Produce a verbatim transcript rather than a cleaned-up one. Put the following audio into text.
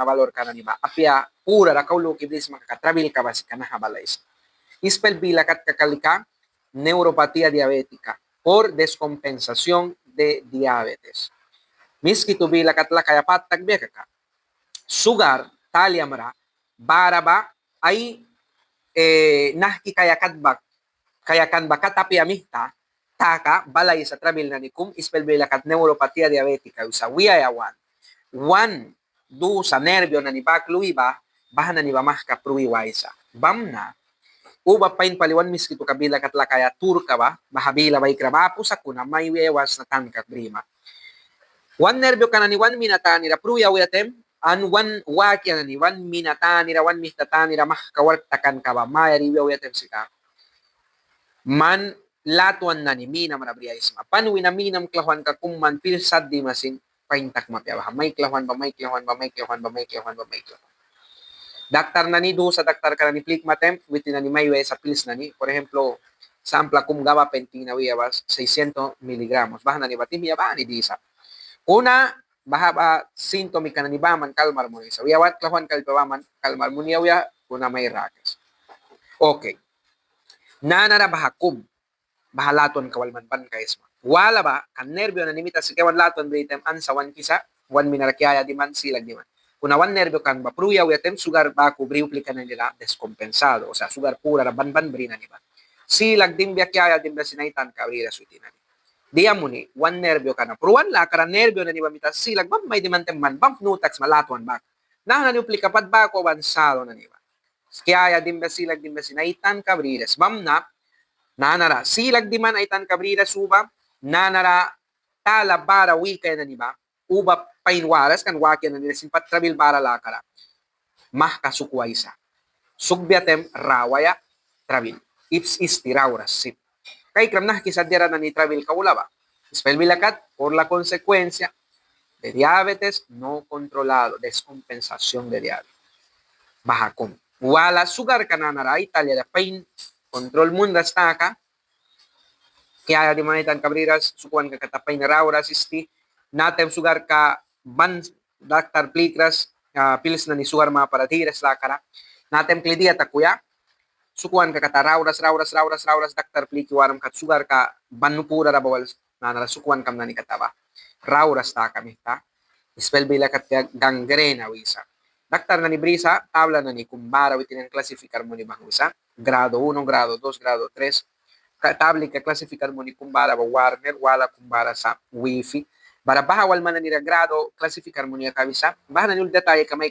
valorka nani ba apia purara kau luki brisma kaka trabilka ba sika naha balaisa. Ispel bila kat kaka lika neuropatía diabética por descompensación de diabetes. Miskitu bila kat lakaia pat takbia kaka sugar taliamra bara ba ai nahki kaia kat ba, kaia kan ba kat apia mihta taka balaisa trabil nani kum ispel bila kat neuropatía diabética wisa. Wiaia wan, wan dusa nervio nani bak lui ba, baha nani ba mahka prui waisa. Bamna uba pain pali wan Miskituka bila kat lakaia turka ba, baha bila baikra ba apu sa kuna mai wiaia wan sna tanka brima. Wan nervioka nani wan mina tanira prui auya taim, an wan wakia nani wan mina tanira, wan mihta tanira mahka wark takanka ba mayara iwi auya taim sika man latwan nani minamra briaisma. Pan wina minam klauhwanka kum man pils sat dima sin pain takma apia baha. Mai klauhwan ba, mai klauhwan ba, mai klauhwan ba, mai klauhwan ba, mai klauhwan. Daktar nani dusa daktarka nani plikma taim witin nani mai wiaisa pils nani, por ejemplo, sampla kum gabapentina wi ba seiscientos miligramos. Baha nani ba tihmia bani disa. Kuna baha ba sintomika nani baman kalmar munisa. Wia wat klauhwanka lika baman kalmar muni auya kuna mai rakras. Ok. Nanara baha kum baha latwanka wal man ban kaisma. Wala ba kan nervio nani mita sika wan latwan bri taim ansa wan kisa, wan minara kiaya diman, silak diman. Kuna wan nervio kan ba prui auya taim sugar baku bri uplika nani ra descompensado, o sea, sugar purara ban ban bri nani ba. Silak dimbia, kiaya dimbia sin ai tanka briras witin nani. Dia muni wan nervioka na pruan lakara nervio nani ba mita silak bam mai diman taim man bam nu taksma latwan bak. Naha nani uplika pat baku avanzado nani ba. Kiaya dimbia, silak dimbia sin ai tanka briras. Bamna nanara silak diman, ai tanka briras uba, nanara tala bara wikaia nani ba uba pain waras, kan wakia nani ra sin pat trabil bara lakara. Mahka sukwaisa. Sukbia taim rawaia trabil. Ips isti rauras sip. Kaikram nahki sa diara nani trabilka aula ba. Ispel bila kat por la consecuencia de diabetes no controlado, descompensación de diabetes. Baha kum. Wala sugarka nanara ai taliara pain control munras taka, kiaya diman, ai tanka briras, sukwanka kata pain rauras isti, na taim sugarka ban daktar plikras, pils nani sugar mapara diras lakara, na taim kli dia takuya, sukwanka kata rauras, rauras, rauras, rauras, daktar pliki waram kat sugarka ban purara ba wal nanara sukwankam nani kata ba rauras taka mihta, ispel bila kat gangrena wisa. Daktar nani brisa tabla nani kum bara witin nani klasifikar muni banghwisa, grado uno, grado dos, grado tres. Tablika klasifikar muni kum bara ba Wagner, wala kum bara sa Wifi. Bara baha wal man nanira grado klasifikar muni kabisa. Baha nani ul detalle ka mai